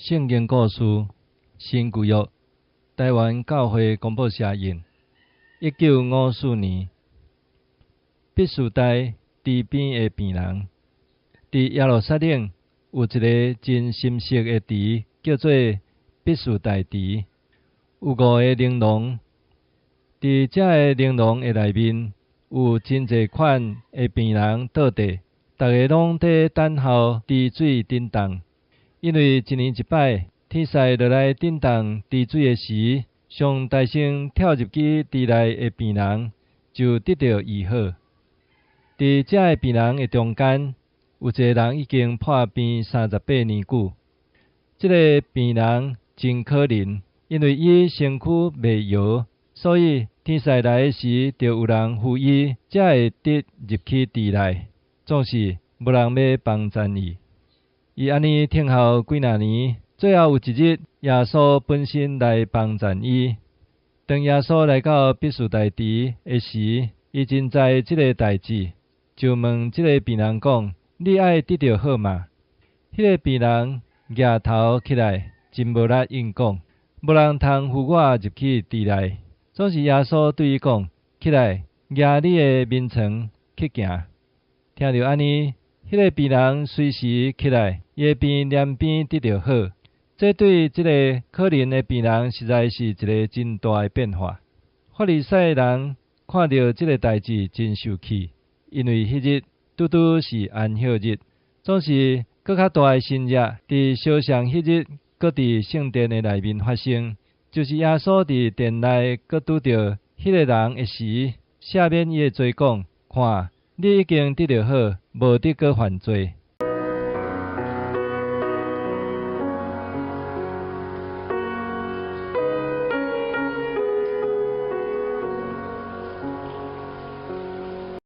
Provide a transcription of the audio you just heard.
聖經故事，新舊約，臺灣教會公報社印，1954年，畢士大池邊的病人。佇耶路撒冷有一个真深色的池，叫做畢士大池，有五个靈廊。佇這个靈廊的內面，有真濟款的病人倒地，逐家攏佇等候池水振動。因為一年一擺，天使落來振動池水的時，上大先跳入去池內的病人就得著醫好。佇這个病人的中間，有一个人已經破病38年久。這个病人真可憐，因為伊身軀袂搖，所以天使來的時，著有人扶伊，才會得入去池內。總是無人欲幫贊伊。伊按呢等候幾若年，最後有一日，耶穌本身來幫贊伊。當耶穌來到畢士大池的時，伊真知這个代誌，就問這个病人講：你愛得著好嗎？彼个病人舉頭起來，真無力應講：無人通扶我入去池內。總是耶穌對伊講：起來，舉你的眠床去行。聽著按呢，彼个病人隨時起來，伊的病連邊得著好。這對這个可憐的病人，實在是一个真大的變化。法利賽人看著這个代誌真受氣，因為彼日拄拄是安息日，總是閣較大的神跡，佇相像彼日，閣佇聖殿的內面發生，就是耶穌佇殿內閣拄著彼个人的時，赦免伊的罪，講：看，你已經得著好，無得閣犯罪。